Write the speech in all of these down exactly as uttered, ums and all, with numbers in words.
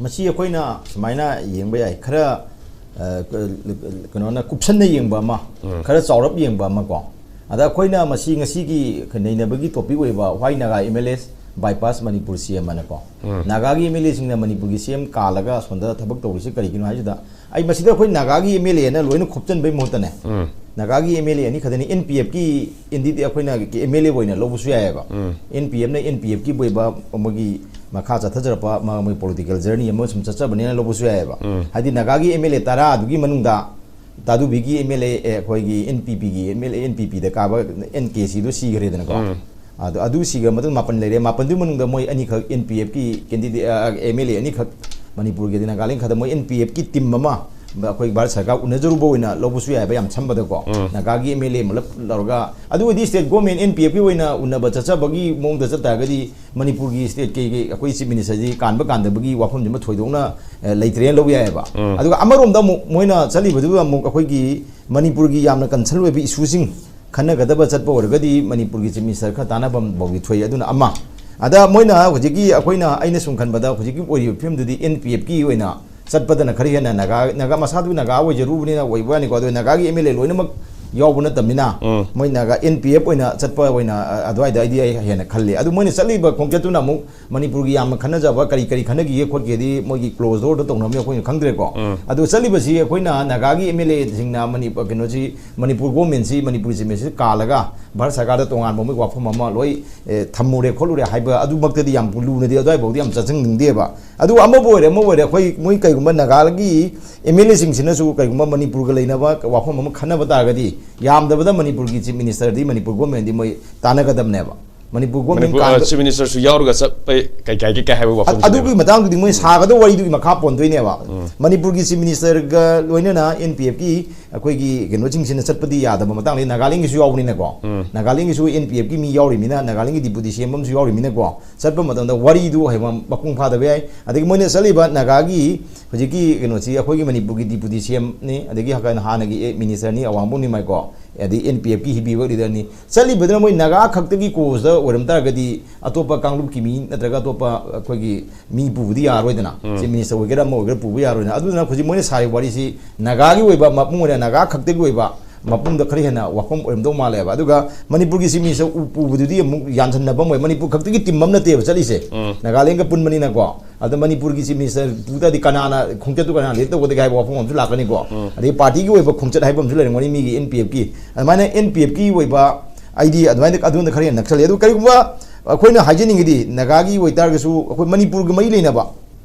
ꯃꯁꯤ ꯑꯩꯈꯣꯏꯅ ꯁꯨꯃꯥꯏꯅ ꯌꯦꯡꯕ ꯌꯥꯏ, ꯈꯔ ꯑ, ꯀꯩꯅꯣꯅ ꯀꯨꯞꯁꯟꯅ ꯌꯦꯡꯕ ꯑꯃ, ꯎꯝ꯫ ꯈꯔ ꯆꯥꯎꯔꯞ ꯌꯦꯡꯕ ꯑꯃ ꯀꯣ꯫ ꯑꯗ ꯑꯩꯈꯣꯏꯅ ꯃꯁꯤ ꯉꯁꯤꯒꯤ ꯅꯩꯅꯕꯒꯤ topic ꯑꯣꯏꯕ Why Naga M L As Bypass Manipur C M ꯑꯅꯀꯣ, um. ꯅꯥꯒꯥꯒꯤ M L A ꯁꯤꯡꯅ ꯃꯅꯤꯄꯨꯔꯒꯤ C M ꯀꯥꯜꯂꯒ ꯑꯁꯣꯝꯗ ꯊꯕꯛ ꯇꯧꯔꯤꯁꯤ ꯀꯔꯤꯒꯤꯅꯣ ꯍꯥꯏꯁꯤꯗ, ꯑꯩ ꯃꯁꯤꯗ ꯑꯩꯈꯣꯏ ꯅꯥꯒꯥꯒꯤ M L A ꯑꯅ ꯂꯣꯏꯅ ꯈꯣꯞꯆꯟꯕꯩ ꯃꯍꯨꯠꯇꯅꯦ, ꯎꯝ꯫ ꯅꯥꯒꯥꯒꯤ M L A ꯑꯅꯤ ꯈꯛꯇꯅꯤ, N P F ꯀꯤ candidate ꯑꯩꯈꯣꯏꯅ M L A ꯑꯣꯏꯅ ꯂꯧꯕꯁꯨ ꯌꯥꯏꯑꯕ꯫ ꯎꯝ꯫ N P F ꯅ N P F ꯀꯤ ꯑꯣꯏꯕ ꯃꯣꯏꯒꯤ ꯃꯈꯥ ꯆꯠꯊꯖꯔꯛꯄ ꯃꯥ-, ꯃꯣꯏ political journey ꯑꯃ ꯁꯨꯝ ꯆꯠꯆꯕꯅꯤꯅ ꯂꯧꯕꯁꯨ ꯌꯥꯏꯑꯕ꯫ ꯎꯝ꯫ ꯍꯥꯏꯗꯤ ꯅꯥꯒꯥꯒꯤ M L A ꯇꯔꯥ ꯑꯗꯨꯒꯤ ꯃꯅꯨꯡꯗ ꯇꯥꯗꯨꯕꯤꯒꯤ M L A, ꯑꯦ, ꯑꯩꯈꯣꯏꯒꯤ N P P ꯒꯤ M L A, N P P ꯗ ꯀꯥꯕ N K C ꯗꯣ ꯁꯤꯈ꯭ꯔꯦꯗꯅꯀꯣ꯫ ꯎꯝ꯫ ꯑꯗꯣ ꯑꯗꯨ ꯁꯤꯈ꯭ꯔ ꯃꯇꯨꯡ ꯃꯥꯄꯟ ꯂꯩꯔꯦ꯫ ꯃꯥꯄꯟꯗꯨꯒꯤ ꯃꯅꯨꯡꯗ ꯃꯣꯏ ꯑꯅꯤꯈꯛ N P F ꯀꯤ candidate, ꯑ, M L A ꯑꯅꯤꯈꯛ ꯃꯅꯤꯄꯨꯔꯒꯤꯗꯤ ꯅꯥꯒꯥꯂꯦꯟ ꯈꯛꯇ ꯃꯣꯏ N P F ꯀꯤ team ꯑꯃ ꯑꯩꯈꯣꯏ ꯚꯥꯔꯠ ꯁꯔꯀꯥꯔ ꯎꯅꯖꯔꯨꯕ ꯑꯣꯏꯅ ꯂꯧꯕꯁꯨ ꯌꯥꯏꯑꯕ ꯌꯥꯝ ꯁꯝꯕꯗꯀꯣ꯫ ꯎꯝ꯫ ꯅꯥꯒꯥꯒꯤ M L A ꯑꯃ ꯂꯞ ꯂꯧꯔꯒ, ꯑꯗꯨ ꯑꯣꯏꯗꯤ state government N P F ꯀꯤ ꯑꯣꯏꯅ ꯎꯅꯕ ꯆꯠꯆꯕꯒꯤ ꯃꯑꯣꯡꯗ ꯆꯠ ꯇꯥꯔꯒꯗꯤ ꯃꯅꯤꯄꯨꯔꯒꯤ state ꯀꯤ, ꯀꯤ ꯑꯩꯈꯣꯏ chief minister ꯁꯤ ꯀꯥꯟꯕ ꯀꯥꯟꯗꯕꯒꯤ ꯋꯥꯐꯝꯁꯤꯃ ꯊꯣꯏꯗꯣꯛꯅ, ꯑ, ꯂꯩꯇ꯭ꯔꯦꯅ ꯂꯧꯕ ꯌꯥꯏꯑꯕ꯫ ꯎꯝ꯫ ꯑꯗꯨꯒ ꯑꯃꯔꯣꯝꯗ ꯑꯃꯨꯛ ꯃꯣꯏꯅ ꯆꯠꯂꯤꯕꯗꯨ ꯑꯃꯨꯛ ꯑꯩꯈꯣꯏꯒꯤ ꯃꯅꯤꯄꯨꯔꯒꯤ ꯌꯥꯝꯅ concern ꯑꯣꯏꯕ issue ꯁꯤꯡ ꯈꯟꯅꯒꯗꯕ ꯆꯠꯄ ꯑꯣꯏꯔꯒꯗꯤ ꯃꯅꯤꯄꯨꯔꯒꯤ chief minister ꯈꯔ ꯇꯥꯟꯅꯐꯝ ꯐꯥꯎꯗꯤ ꯊꯣꯛꯏ꯫ ꯑꯗꯨꯅ ꯑꯃ, ꯑꯗ ꯃꯣꯏꯅ ꯍꯧꯖꯤꯛꯀꯤ ꯑꯩꯈꯣꯏꯅ, ꯑꯩꯅ ꯁꯨꯝ ꯈꯟꯕꯗ ꯍꯧꯖꯤꯛꯀꯤ ꯑꯣꯏꯔꯤꯕ ꯐꯤꯕꯝꯗꯨꯗꯤ N P F ꯀꯤ ꯑꯣꯏꯅ ꯆꯠꯄꯗꯅ ꯈꯔ ꯍꯦꯟꯅ ꯅꯥꯒꯥ, ꯅꯥꯒꯥ ꯃꯁꯥꯗꯨ ꯅꯥꯒꯥ ꯑꯣꯏꯖꯔꯨꯕꯅꯤꯅ ꯑꯣꯏꯕ ꯋꯥꯅꯤꯀꯣ꯫ ꯑꯗꯣ ꯅꯥꯒꯥꯒꯤ M L A ꯂꯣꯏꯅꯃꯛ ꯌꯥꯎꯕ ꯅꯠꯇꯕꯅꯤꯅ ꯎꯝ꯫ ꯃꯣꯏ ꯅꯥꯒꯥ N P F ꯑꯣꯏꯅ ꯆꯠꯄ ꯑꯣꯏꯅ, ꯑ, ꯑꯗꯨꯋꯥꯏꯗ ꯑꯩꯗꯤ ꯑꯩ ꯍꯦꯟꯅ ꯈꯜꯂꯤ꯫ ꯑꯗꯨ ꯃꯣꯏꯅ ꯆꯠꯂꯤꯕ ꯈꯣꯡꯆꯠꯇꯨꯅ ꯑꯃꯨꯛ ꯃꯅꯤꯄꯨꯔꯒꯤ ꯌꯥꯝꯅ ꯈꯟꯅꯖꯕ ꯀꯔꯤ ꯀꯔꯤ ꯈꯟꯅꯈꯤꯒꯦ ꯈꯣꯠꯀꯦꯗꯤ ꯃꯣꯏꯒꯤ close door ꯗ ꯇꯧꯅꯕꯅꯤ ꯑꯩꯈꯣꯏꯅ ꯈꯪꯗ꯭ꯔꯦꯀꯣ꯫ ꯎꯝ꯫ ꯑꯗꯨ ꯆꯠꯂꯤꯕꯁꯤ ꯑꯩꯈꯣꯏꯅ ꯅꯥꯒꯥꯒꯤ M L A ꯁꯤꯡꯅ ꯃꯅꯤ-, ꯀꯩꯅꯣꯁꯤ ꯃꯅꯤꯄꯨꯔ government ꯁꯤ ꯃꯅꯤꯄꯨꯔ chief minister ꯁꯤ ꯀꯥꯜꯂꯒ ꯚꯥꯔꯠ ꯁꯔꯀꯥꯔꯗ ꯇꯣꯉꯥꯟꯕ ꯃꯣꯏ ꯋꯥꯐꯝ ꯑꯃ ꯂꯣꯏ, ꯑꯦ, ꯊꯝꯃꯨꯔꯦ ꯈꯣꯠꯂꯨꯔꯦ ꯍꯥꯏꯕ ꯑꯗꯨꯃꯛꯇꯗꯤ ꯌꯥꯝ ꯂꯨꯅꯗꯤ ꯑꯗꯨꯋꯥꯏꯐꯥꯎꯗꯤ ꯌꯥꯝ ꯆꯠꯁꯤꯟꯅꯤꯡꯗꯦꯕ꯫ ꯑꯗꯨ ꯑꯃꯕꯨ ꯑꯣꯏꯔꯦ ꯑꯃꯕꯨ ꯑꯣꯏꯔꯦ ꯑꯩꯈꯣꯏ ꯃꯣꯏ ꯀꯩꯒꯨꯝꯕ ꯅꯥꯒꯥꯒꯤ M L A ꯁꯤꯡꯁꯤꯅꯁꯨ ꯀꯩꯒꯨꯝꯕ ꯃꯅꯤꯄꯨꯔꯒ ꯂꯩꯅꯕ ꯋꯥꯐꯝ ꯑꯃ ꯈꯟꯅꯕ ꯇꯥꯔꯒꯗꯤ ꯌꯥꯝꯗꯕꯗ ꯃꯅꯤꯄꯨꯔꯒꯤ chief minister ꯗꯤ ꯃꯅꯤꯄꯨꯔ government ꯗꯤ ꯃꯣꯏ ꯇꯥꯟꯅꯒꯗꯕꯅꯦꯕ꯫ ꯃꯅꯤꯄꯨꯔ government ꯃꯅꯤꯄꯨꯔ, ꯑ, ꯀꯥꯟꯕ chief minister ꯁꯨ ꯌꯥꯎꯔꯒ ꯆꯠꯄ ꯀꯩ ꯀꯥꯏꯒꯦ ꯀꯥꯏ ꯍꯥꯏꯕ ꯋꯥꯐꯝ ꯑ-, ꯑꯗꯨꯒꯤ ꯃꯇꯥꯡꯗꯨꯗꯤ ꯃꯣꯏ ꯁꯥꯒꯗꯕ ꯋꯥꯔꯤꯗꯨꯒꯤ ꯃꯈꯥ ꯄꯣꯟꯗꯣꯏꯅꯦꯕ꯫ ꯎꯝ꯫ ꯃꯅꯤꯄꯨꯔꯒꯤ chief minister ꯒ ꯂꯣꯏꯅꯅ N P F ꯀꯤ ꯑꯩꯈꯣꯏꯒꯤ ꯀꯩꯅꯣꯁꯤꯡꯁꯤꯅ ꯆꯠꯄꯗꯤ ꯌꯥꯗꯕ ꯃꯇꯥꯡ ꯂꯩ꯫ ꯅꯥꯒꯥꯂꯦꯟꯒꯤꯁꯨ ꯌꯥꯎꯕꯅꯤꯅꯀꯣ, ꯅꯥꯒꯥꯂꯦꯟꯒꯤꯁꯨ ꯑꯦꯟ ꯄꯤ ꯑꯦꯐꯀꯤ ꯃꯤ ꯌꯥꯎꯔꯤꯃꯤꯅ, ꯅꯥꯒꯥꯂꯦꯟꯒꯤ ꯗꯤꯄꯨꯇꯤ ꯁꯤ ꯑꯦꯝ ꯑꯃꯁꯨ ꯌꯥꯎꯔꯤꯃꯤꯅꯀꯣ, ꯆꯠꯄ ꯃꯇꯝꯗ ꯋꯥꯔꯤꯗꯨ ꯍꯌꯦꯡ ꯃꯄꯨꯡ ꯐꯥꯗꯕ ꯌꯥꯏ꯫ ꯑꯗꯒꯤ ꯃꯣꯏꯅ ꯆꯠꯂꯤꯕ ꯅꯥꯒꯥꯒꯤ ꯍꯧꯖꯤꯛꯀꯤ ꯀꯩꯅꯣꯁꯤ ꯑꯩꯈꯣꯏꯒꯤ ꯃꯅꯤꯄꯨꯔꯒꯤ ꯗꯤꯄꯨꯇꯤ ꯁꯤ ꯑꯦꯝꯅꯤ, ꯑꯗꯒꯤ ꯍꯥꯟꯅ-, ꯍꯥꯟꯅꯒꯤ ꯑꯦ ꯃꯤꯅꯤꯁꯇꯔꯅꯤ ꯑꯋꯥꯡꯕꯝ ꯅꯤꯡꯃꯩꯀꯣ, ꯑꯗꯩ ꯑꯦꯟ ꯄꯤ ꯑꯦꯐꯀꯤ ꯍꯤꯕꯤꯕ ꯂꯤꯗꯔꯅꯤ꯫ ꯆꯠꯂꯤꯕꯗꯨꯅ ꯃꯣꯏ ꯅꯥꯒꯥ ꯈꯛꯇꯒꯤ ꯀꯣꯁꯇ ꯑꯣꯏꯔꯝ ꯇꯥꯔꯒꯗꯤ ꯑꯇꯣꯞꯄ ꯀꯥꯡꯂꯨꯞꯀꯤ ꯃꯤ ꯅꯠꯇ꯭ꯔꯒ ꯑꯇꯣꯞꯄ ꯑꯩꯈꯣꯏꯒꯤ ꯃꯤ ꯄꯨꯕꯗꯤ ꯌꯥꯔꯣꯏꯗꯅ꯫ ꯎꯝ꯫ ꯆꯤꯐ ꯃꯤꯅꯤꯁꯇꯔ ꯑꯣꯏꯒꯦꯔꯥ ꯑꯃ ꯑꯣꯏꯒꯦꯔꯥ ꯄꯨꯕ ꯌꯥꯔꯣꯏꯗꯅ꯫ ꯑꯗꯨꯗꯨꯅ ꯍꯧꯖꯤꯛ ꯃꯣꯏꯅ ꯁꯥꯔꯤꯕ ꯋꯥꯔꯤꯁꯤ ꯅꯥꯒꯥꯒꯤ ꯑꯣꯏꯕ, ꯃꯄꯨꯡ ꯑꯣꯏꯅ ꯅꯥꯒꯥ ꯈꯛꯇꯒꯤ ꯑꯣꯏꯕ ꯃꯄꯨꯡꯗ ꯈꯔ ꯍꯦꯟꯅ ꯋꯥꯐꯝ ꯑꯣꯏꯔꯝꯗꯧ ꯃꯥꯜꯂꯦꯕ꯫ ꯑꯗꯨꯒ ꯃꯅꯤꯄꯨꯔꯒꯤ ꯆꯤꯐ ꯃꯤꯅꯤꯁꯇꯔ ꯎ-, ꯄꯨꯕꯗꯨꯗꯤ ꯑꯃꯨꯛ ꯌꯥꯟꯁꯤꯟꯅꯕ ꯑꯃ ꯑꯣꯏ꯫ ꯃꯅꯤꯄꯨꯔ ꯈꯛꯇꯒꯤ ꯇꯤꯝ ꯑꯃ ꯅꯠꯇꯦꯕ ꯆꯠꯂꯤꯁꯦ꯫ ꯎꯝ꯫ ꯅꯥꯒꯥꯂꯦꯟꯒ ꯄꯨꯟꯕꯅꯤꯅꯀꯣ꯫ ꯑꯗ ꯃꯅꯤꯄꯨꯔꯒꯤ ꯆꯤꯐ ꯃꯤꯅꯤꯁꯇꯔ ꯄꯨ ꯇꯥꯔꯗꯤ ꯀꯅꯥꯅ ꯈꯣꯡꯆꯠꯇꯨ ꯀꯅꯥ ꯂꯤꯗ ꯇꯧꯒꯗꯒꯦ ꯍꯥꯏꯕ ꯋꯥꯐꯝ ꯑꯃꯁꯨ ꯂꯥꯛꯀꯅꯤꯀꯣ꯫ ꯎꯝ꯫ ꯑꯗꯩ ꯄꯥꯔꯇꯤꯒꯤ ꯑꯣꯏꯕ ꯈꯣꯡꯆꯠ ꯍꯥꯏꯕ ꯑꯃꯁꯨ ꯂꯩꯔꯝꯒꯅꯤ ꯃꯤꯒꯤ ꯑꯦꯟ ꯄꯤ ꯑꯦꯐꯀꯤ꯫ ꯑꯗꯨꯃꯥꯏꯅ ꯑꯦꯟ ꯄꯤ ꯑꯦꯐꯀꯤ ꯑꯣꯏꯕ ꯑꯩꯗꯤ ꯑꯗꯨꯃꯥꯏꯅ ꯑꯗꯣꯝꯗ ꯈꯔ ꯍꯦꯟꯅ ꯅꯛꯁꯜꯂꯦ꯫ ꯑꯗꯨ ꯀꯔꯤꯒꯨꯝꯕ ꯑꯩꯈꯣꯏꯅ ꯍꯥꯏꯖꯅꯤꯡꯉꯤꯗꯤ ꯅꯥꯒꯥꯒꯤ ꯑꯣꯏꯇꯥꯔꯒꯁꯨ ꯑꯩꯈꯣꯏ ꯃꯅꯤꯄꯨꯔꯒ ꯃꯔꯤ ꯂꯩꯅꯕ,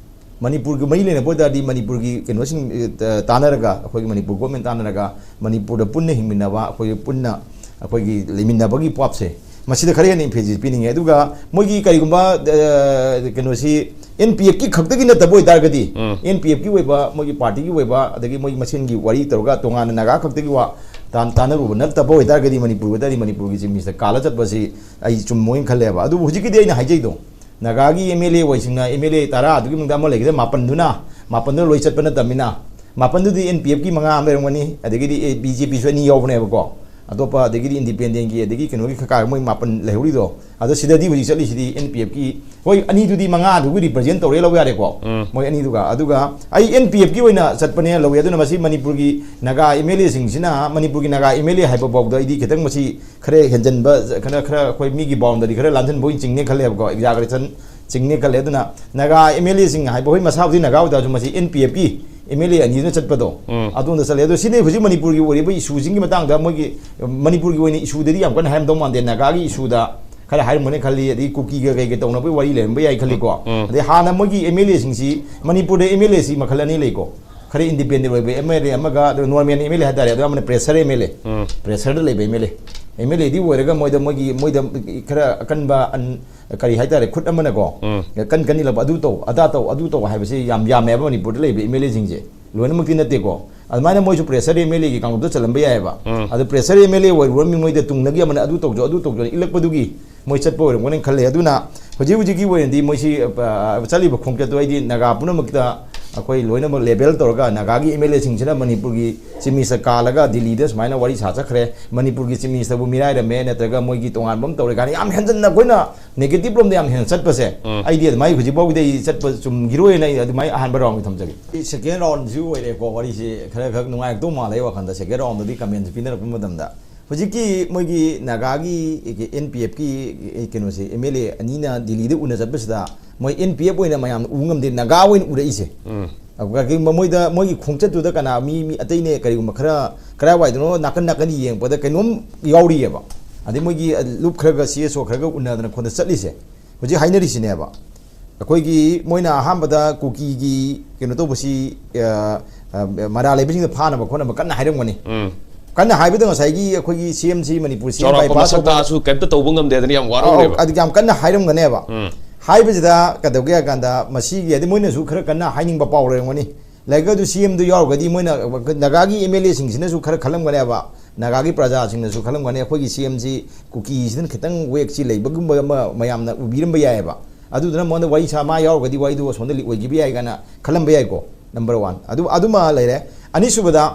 ꯃꯅꯤꯄꯨꯔꯒ ꯃꯔꯤ ꯂꯩꯅꯕ ꯑꯣꯏꯇꯥꯔꯗꯤ ꯃꯅꯤꯄꯨꯔꯒꯤ ꯀꯩꯅꯣꯁꯤꯡ, ꯑ, ꯇꯥꯟꯅꯔꯒ, ꯑꯩꯈꯣꯏꯒꯤ ꯃꯅꯤꯄꯨꯔ ꯒꯣꯔꯃꯦꯟ ꯇꯥꯟꯅꯔꯒ ꯃꯅꯤꯄꯨꯔꯗ ꯄꯨꯟꯅ ꯍꯤꯡꯃꯤꯟꯅꯕ, ꯑꯩꯈꯣꯏꯒꯤ ꯄꯨꯟꯅ ꯑꯩꯈꯣꯏꯒꯤ ꯂꯩꯃꯤꯟꯅꯕꯒꯤ ꯄꯥꯞꯁꯦ ꯃꯁꯤꯗ ꯈꯔ ꯍꯦꯟꯅ emphasis ꯄꯤꯅꯤꯡꯉꯦ꯫ ꯑꯗꯨꯒ ꯃꯣꯏꯒꯤ ꯀꯔꯤꯒꯨꯝꯕ, ꯑ, ꯀꯩꯅꯣꯁꯤ ꯑꯦꯟ ꯄꯤ ꯑꯦꯐꯀꯤ ꯈꯛꯇꯒꯤ ꯅꯠꯇꯕ ꯑꯣꯏꯇꯥꯔꯒꯗꯤ, ꯎꯝ꯫ ꯑꯦꯟ ꯄꯤ ꯑꯦꯐꯀꯤ ꯑꯣꯏꯕ, ꯃꯣꯏꯒꯤ ꯄꯥꯔꯇꯤꯒꯤ ꯑꯣꯏꯕ, ꯑꯗꯒꯤ ꯃꯣꯏꯒꯤ ꯃꯁꯦꯟꯒꯤ ꯋꯥꯔꯤ ꯇꯧꯔꯒ ꯇꯣꯉꯥꯟꯅ ꯅꯥꯒꯥ ꯈꯛꯇꯒꯤ ꯋꯥ ꯇꯥꯟ-, ꯇꯥꯟꯅꯔꯨꯕ ꯅꯠꯇꯕ ꯑꯣꯏꯇꯥꯔꯒꯗꯤ ꯃꯅꯤꯄꯨꯔ ꯑꯣꯏꯇꯥꯔꯗꯤ ꯃꯅꯤꯄꯨꯔꯒꯤ ꯆꯤꯐ ꯃꯤꯅꯤꯁꯇꯔ ꯀꯥꯜꯂ ꯆꯠꯄꯁꯤ ꯑꯩ ꯆꯨꯝꯃꯣꯏꯅ ꯈꯜꯂꯦꯕ꯫ ꯑꯗꯨꯕꯨ ꯍꯧꯖꯤꯛꯀꯤꯗꯤ ꯑꯩꯅ ꯍꯥꯏꯖꯩꯗꯣ, ꯅꯥꯒꯥꯒꯤ ꯑꯦꯝ ꯑꯦꯜ ꯑꯦ ꯑꯣꯏꯁꯤꯡꯅ, ꯑꯦꯝ ꯑꯦꯜ ꯑꯦ ꯇꯔꯥ ꯑꯗꯨꯒꯤ ꯃꯅꯨꯡꯗ ꯑꯃ ꯂꯩꯒꯗ, ꯃꯥꯄꯟꯗꯨꯅ, ꯃꯥꯄꯟꯗꯨꯅ ꯂꯣꯏ ꯆꯠꯄ ꯅꯠꯇꯕꯅꯤꯅ, ꯃꯥꯄꯟꯗꯨꯗꯤ ꯑꯦꯟ ꯄꯤ ꯑꯦꯐꯀꯤ ꯃꯉꯥ ꯑꯃ ꯂꯩꯔꯝꯒꯅꯤ, ꯑꯗꯒꯤꯗꯤ ꯑꯦ, ꯕꯤ ꯖꯦ ꯄꯤꯁꯨ ꯑꯅꯤ ꯌꯥꯎꯕꯅꯦꯕꯀꯣ, ꯑꯇꯣꯞꯄ, ꯑꯗꯒꯤꯗꯤ ꯏꯟꯗꯤꯄꯦꯟꯗꯦꯟꯒꯤ, ꯑꯗꯒꯤ ꯀꯩꯅꯣꯒꯤ ꯈꯔ ꯈꯔ ꯃꯣꯏ ꯃꯥꯄꯟ ꯂꯩꯍꯧꯔꯤꯗꯣ꯫ ꯑꯗꯣ ꯁꯤꯗꯗꯤ ꯍꯧꯖꯤꯛ ꯆꯠꯂꯤꯁꯤꯗꯤ ꯑꯦꯟ ꯄꯤ ꯑꯦꯐꯀꯤ, ꯍꯣꯏ, ꯑꯅꯤꯗꯨꯗꯤ ꯃꯉꯥꯗꯨꯒꯤ ꯔꯤꯄ꯭ꯔꯖꯦꯟ ꯇꯧꯔꯦ ꯂꯧ ꯌꯥꯔꯦꯀꯣ, ꯎꯝ꯫ ꯃꯣꯏ ꯑꯅꯤꯗꯨꯒ꯫ ꯑꯗꯨꯒ ꯑꯩ ꯑꯦꯟ ꯄꯤ ꯑꯦꯐꯀꯤ ꯑꯣꯏꯅ ꯆꯠꯄꯅꯦꯅ ꯂꯧꯏ꯫ ꯑꯗꯨꯅ ꯃꯁꯤ ꯃꯅꯤꯄꯨꯔꯒꯤ ꯅꯥꯒꯥ ꯑꯦꯝ ꯑꯦꯜ ꯑꯦꯁꯤꯡꯁꯤꯅ, ꯃꯅꯤꯄꯨꯔꯒꯤ ꯅꯥꯒꯥ ꯑꯦꯝ ꯑꯦꯜ ꯑꯦ ꯍꯥꯏꯕ ꯐꯥꯎꯗ ꯑꯩꯗꯤ ꯈꯤꯇꯪ ꯃꯁꯤ ꯈꯔ ꯍꯦꯟꯖꯟꯕ, ꯈꯔ, ꯈꯔ ꯑꯩꯈꯣꯏ ꯃꯤꯒꯤ ꯕꯥꯎꯟꯗꯔꯤ ꯈꯔ ꯂꯥꯟꯖꯟꯕ ꯑꯣꯏꯅ ꯆꯤꯡꯅꯦ ꯈꯜꯂꯦꯕꯀꯣ, ꯑꯦꯛꯖꯥꯒꯔꯦꯁꯟ ꯆꯤꯡꯅꯦ ꯈꯜꯂꯦ꯫ ꯑꯗꯨꯅ ꯅꯥꯒꯥ ꯑꯦꯝ ꯑꯦꯜ ꯑꯦꯁꯤꯡ ꯍꯥꯏꯕ, ꯍꯣꯏ, ꯃꯁꯥꯕꯨꯗꯤ ꯅꯥꯒꯥ ꯑꯣꯏꯇꯥꯔꯁꯨ ꯃꯁꯤ ꯑꯦꯟ ꯄꯤ ꯑꯦꯐꯀꯤ ꯑꯦꯝ ꯑꯦꯜ ꯑꯦ ꯑꯅꯤꯗꯨꯅ ꯆꯠꯄꯗꯣ, ꯎꯝ꯫ ꯑꯗꯣꯝꯗ ꯆꯠꯂꯦ꯫ ꯑꯗꯣ ꯁꯤꯗꯤ ꯍꯧꯖꯤꯛ ꯃꯅꯤꯄꯨꯔꯒꯤ ꯑꯣꯏꯔꯤꯕ ꯏꯁꯨꯁꯤꯡꯒꯤ ꯃꯇꯥꯡꯗ ꯃꯣꯏꯒꯤ, ꯃꯅꯤꯄꯨꯔꯒꯤ ꯑꯣꯏꯅ ꯏꯁꯨꯗꯗꯤ ꯌꯥꯝ ꯀꯟꯅ ꯍꯥꯏꯔꯝꯗꯧ ꯃꯥꯟꯗꯦ, ꯅꯥꯒꯥꯒꯤ ꯏꯁꯨꯗ ꯈꯔ ꯍꯥꯏꯔꯝꯒꯅꯤ ꯈꯜꯂꯤ, ꯑꯗꯩ ꯀꯨꯀꯤꯒ ꯀꯩꯒ ꯇꯧꯅꯕꯒꯤ ꯋꯥꯔꯤ ꯂꯩꯔꯝꯕ ꯌꯥꯏ ꯈꯜꯂꯤꯀꯣ꯫ ꯎꯝ꯫ ꯑꯗꯩ ꯍꯥꯟꯅ ꯃꯣꯏꯒꯤ ꯑꯦꯝ ꯑꯦꯜ ꯑꯦꯁꯤꯡꯁꯤ, ꯃꯅꯤꯄꯨꯔꯗ ꯑꯦꯝ ꯑꯦꯜ ꯑꯦꯁꯤ ꯃꯈꯜ ꯑꯅꯤ ꯂꯩꯀꯣ, ꯈꯔ ꯏꯟꯗꯤꯄꯦꯟꯗꯦꯟ ꯑꯣꯏꯕ ꯑꯦꯝ ꯑꯦꯜ ꯑꯦ ꯑꯃꯒ, ꯑꯗꯨꯒ ꯅꯣꯔꯃꯦꯜ ꯑꯦꯝ ꯑꯦꯜ ꯑꯦ ꯍꯥꯏꯇꯥꯔꯦ, ꯑꯗꯨꯒ ꯑꯃꯅ ꯄ꯭ꯔꯦꯁꯔ ꯑꯦꯝ ꯑꯦꯜ ꯑꯦ꯫ ꯎꯝ꯫ ꯄ꯭ꯔꯦꯁꯔꯗ ꯂꯩꯕ ꯑꯦꯝ ꯑꯦꯜ ꯑꯦ꯫ ꯑꯦꯝ ꯑꯦꯜ ꯑꯦꯗꯤ ꯑꯣꯏꯔꯒ ꯃꯣꯏꯗ, ꯃꯣꯏꯒꯤ, ꯃꯣꯏꯗ ꯈꯔ ꯑꯀꯟꯕ ꯑꯟ-, ꯀꯔꯤ ꯍꯥꯏꯇꯥꯔꯦ, ꯈꯨꯠ ꯑꯃꯅꯀꯣ, ꯎꯝ꯫ ꯀꯟ ꯀꯟ ꯏꯜꯂꯛꯄ, "ꯑꯗꯨ ꯇꯧ, ꯑꯗꯥ ꯇꯧ, ꯑꯗꯨ ꯇꯧ" ꯍꯥꯏꯕꯁꯦ ꯌꯥꯝ ꯌꯥꯝꯃꯦꯕ ꯃꯅꯤꯄꯨꯔꯗ ꯂꯩꯕ ꯑꯦꯝ ꯑꯦꯜ ꯑꯦꯁꯤꯡꯁꯦ꯫ ꯂꯣꯏꯅꯃꯛꯇꯤ ꯅꯠꯇꯦꯀꯣ꯫ ꯑꯗꯨꯃꯥꯏꯅ ꯃꯣꯏꯁꯨ pressure MLA ꯒꯤ ꯀꯥꯡꯂꯨꯞꯇ ꯆꯜꯂꯝꯕ ꯌꯥꯏꯑꯕ꯫ ꯎꯝ꯫ ꯑꯗꯨ pressure MLA ꯑꯣꯏꯔꯨꯔꯃꯤ ꯃꯣꯏꯗ ꯇꯨꯡꯗꯒꯤ ꯑꯃꯅ ꯑꯗꯨ ꯇꯧꯖꯣ, ꯑꯗꯨ ꯇꯧꯖꯣ ꯏꯜꯂꯛꯄꯗꯨꯒꯤ ꯃꯣꯏ ꯆꯠꯄ ꯑꯣꯏꯔꯝꯒꯅꯤ ꯈꯜꯂꯦ꯫ ꯑꯗꯨꯅ ꯍꯧꯖꯤꯛ ꯍꯧꯖꯤꯛꯀꯤ ꯑꯣꯏꯅꯗꯤ ꯃꯣꯏꯁꯤ, ꯑ, ꯆꯠꯂꯤꯕ ꯈꯣꯡꯆꯠꯇꯨ ꯑꯩꯗꯤ ꯅꯥꯒꯥ ꯄꯨꯝꯅꯃꯛꯇ ꯑꯩꯈꯣꯏ ꯂꯣꯏꯅꯃꯛ label ꯇꯧꯔꯒ ꯅꯥꯒꯥꯒꯤ MLA ꯁꯤꯡꯁꯤꯅ ꯃꯅꯤꯄꯨꯔꯒꯤ Chief Minister ꯀꯥꯜꯂꯒ ꯗꯤꯜꯂꯤꯗ ꯁꯨꯃꯥꯏꯅ ꯋꯥꯔꯤ ꯁꯥ ꯆꯠꯈ꯭ꯔꯦ, ꯃꯅꯤꯄꯨꯔꯒꯤ Chief Minister ꯕꯨ ꯃꯤꯔꯥꯏꯔꯝꯃꯦ, ꯅꯠꯇ꯭ꯔꯒ ꯃꯣꯏꯒꯤ ꯇꯣꯉꯥꯟꯕ ꯑꯃ ꯇꯧꯔꯦ ꯀꯥꯏꯅ ꯌꯥꯝ ꯍꯦꯟꯖꯟꯅ ꯑꯩꯈꯣꯏꯅ negative ꯂꯣꯝꯗ ꯌꯥꯝ ꯍꯦꯟꯅ ꯆꯠꯄꯁꯦ, ꯎꯝ꯫ ꯑꯩꯗꯤ ꯑꯗꯨꯃꯥꯏꯅ ꯍꯧꯖꯤꯛ ꯐꯥꯎꯒꯤꯗꯤ ꯑꯩ ꯆꯠꯄ ꯆꯨꯝꯈꯤꯔꯣꯏꯅ ꯑꯩ ꯑꯗꯨꯃꯥꯏꯅ ꯑꯍꯥꯟꯕ round ꯊꯝꯖꯒꯦ꯫ Second round ꯁꯨ ꯑꯣꯏꯔꯦꯀꯣ, ꯋꯥꯔꯤꯁꯦ ꯈꯔ ꯈꯛ ꯅꯨꯡꯉꯥꯏꯔꯛꯇꯧ ꯃꯥꯜꯂꯦ ꯑꯩ ꯋꯥꯈꯜꯗ꯫ Second round ꯗꯗꯤ comment ꯁꯨ ꯄꯤꯅꯔꯛꯄ ꯃꯇꯝꯗ ꯍꯧꯖꯤꯛꯀꯤ ꯃꯣꯏꯒꯤ ꯅꯥꯒꯥꯒꯤ NPF ꯀꯤ ꯀꯩꯅꯣꯁꯦ, MLA ꯑꯅꯤꯅ ꯗꯤꯜꯂꯤꯗ ꯎꯅ ꯆꯠꯄꯁꯤꯗ ꯃꯣꯏ NPF ꯑꯣꯏꯅ ꯃꯌꯥꯝꯅ ꯎ ꯉꯝꯗꯦ, ꯅꯥꯒꯥ ꯑꯣꯏꯅ ꯎꯔꯛꯏꯁꯦ꯫ ꯎꯝ꯫ ꯑꯗꯨꯒ ꯃꯣꯏꯗ, ꯃꯣꯏꯒꯤ ꯈꯣꯡꯆꯠꯇꯨꯗ ꯀꯅꯥ ꯃꯤ, ꯃꯤ ꯑꯇꯩꯅꯦ ꯀꯔꯤꯒꯨꯝꯕ ꯈꯔ ꯀꯔꯥꯏꯋꯥꯏꯗꯅꯣ ꯅꯥꯀꯟ ꯅꯥꯀꯟ ꯌꯦꯡꯉꯛꯄꯗ ꯀꯩꯅꯣꯝ ꯌꯥꯎꯔꯤꯑꯕ꯫ ꯑꯗꯩ ꯃꯣꯏꯒꯤ ꯂꯨꯞ ꯈꯔꯒ CSO ꯈꯔꯒ ꯎꯅꯗꯅ ꯈꯣꯠꯇꯅ ꯆꯠꯂꯤꯁꯦ ꯍꯧꯖꯤꯛ ꯍꯥꯏꯅꯔꯤꯁꯤꯅꯦꯕ꯫ ꯑꯩꯈꯣꯏꯒꯤ ꯃꯣꯏꯅ ꯑꯍꯥꯟꯕꯗ ꯀꯨꯀꯤꯒꯤ ꯀꯩꯅꯣ ꯇꯧꯕꯁꯤ, ꯑ, ꯑ, ꯃꯔꯥ ꯂꯩꯕꯁꯤꯡꯗ ꯐꯥꯅꯕ ꯈꯣꯠꯅꯕ ꯀꯟꯅ ꯍꯥꯏꯔꯝꯒꯅꯤ꯫ ꯎꯝ꯫ ꯀꯟꯅ ꯍꯥꯏꯕꯗ ꯉꯁꯥꯏꯒꯤ ꯑꯩꯈꯣꯏꯒꯤ CM ꯁꯤ ꯃꯅꯤꯄꯨꯔ CM ꯆꯥꯎꯔꯥꯛꯄ ꯃꯁꯛ ꯇꯥꯛꯑꯁꯨ ꯀꯩꯝꯇ ꯇꯧꯕ ꯉꯝꯗꯦ ꯍꯥꯏꯗꯅ ꯌꯥꯝ ꯋꯥꯔꯧꯔꯦꯕ꯫ ꯑꯧ, ꯑꯗꯨ ꯌꯥꯝ ꯀꯟꯅ ꯍꯥꯏꯔꯝꯒꯅꯦꯕ꯫ ꯎꯝ꯫ ꯍꯥꯏꯕꯁꯤꯗ ꯀꯩꯗꯧꯒꯦ ꯍꯥꯏ ꯀꯥꯟꯗ ꯃꯁꯤꯒꯤ ꯍꯥꯏꯗꯤ ꯃꯣꯏꯅꯁꯨ ꯈꯔ ꯀꯟꯅ ꯍꯥꯏꯅꯤꯡꯕ ꯄꯥꯎ ꯂꯩꯔꯝꯒꯅꯤ꯫ ꯂꯥꯏꯔꯤꯛ ꯑꯗꯨ CM ꯗꯨ ꯌꯥꯎꯔꯒꯗꯤ ꯃꯣꯏꯅ ꯅꯥꯒꯥꯒꯤ MLA ꯁꯤꯡꯁꯤꯅꯁꯨ ꯈꯔ ꯈꯜꯂꯝꯒꯅꯦꯕ, ꯅꯥꯒꯥꯒꯤ ꯄ꯭ꯔꯖꯥꯁꯤꯡꯅꯁꯨ ꯈꯜꯂꯝꯒꯅꯤ, ꯑꯩꯈꯣꯏꯒꯤ CM ꯁꯤ ꯀꯨꯀꯤꯁꯤꯅ ꯈꯤꯇꯪ ꯋꯦꯛꯁꯤ ꯂꯩꯕꯒꯨꯝꯕ ꯑꯃ ꯃꯌꯥꯝꯅ ꯎꯕꯤꯔꯝꯕ ꯌꯥꯏꯑꯕ꯫ ꯑꯗꯨꯗꯨꯅ ꯃꯉꯣꯟꯗ ꯋꯥꯔꯤ ꯁꯥ, ꯃꯥ ꯌꯥꯎꯔꯒꯗꯤ ꯋꯥꯔꯤꯗꯨ ꯑꯁꯣꯝꯗ ꯂꯤꯛ ꯑꯣꯏꯈꯤꯕ ꯌꯥꯏ ꯀꯥꯏꯅ ꯈꯜꯂꯝꯕ ꯌꯥꯏꯀꯣ꯫ Number one꯫ ꯑꯗꯨ, ꯑꯗꯨꯃ ꯂꯩꯔꯦ꯫ ꯑꯅꯤꯁꯨꯕꯗ,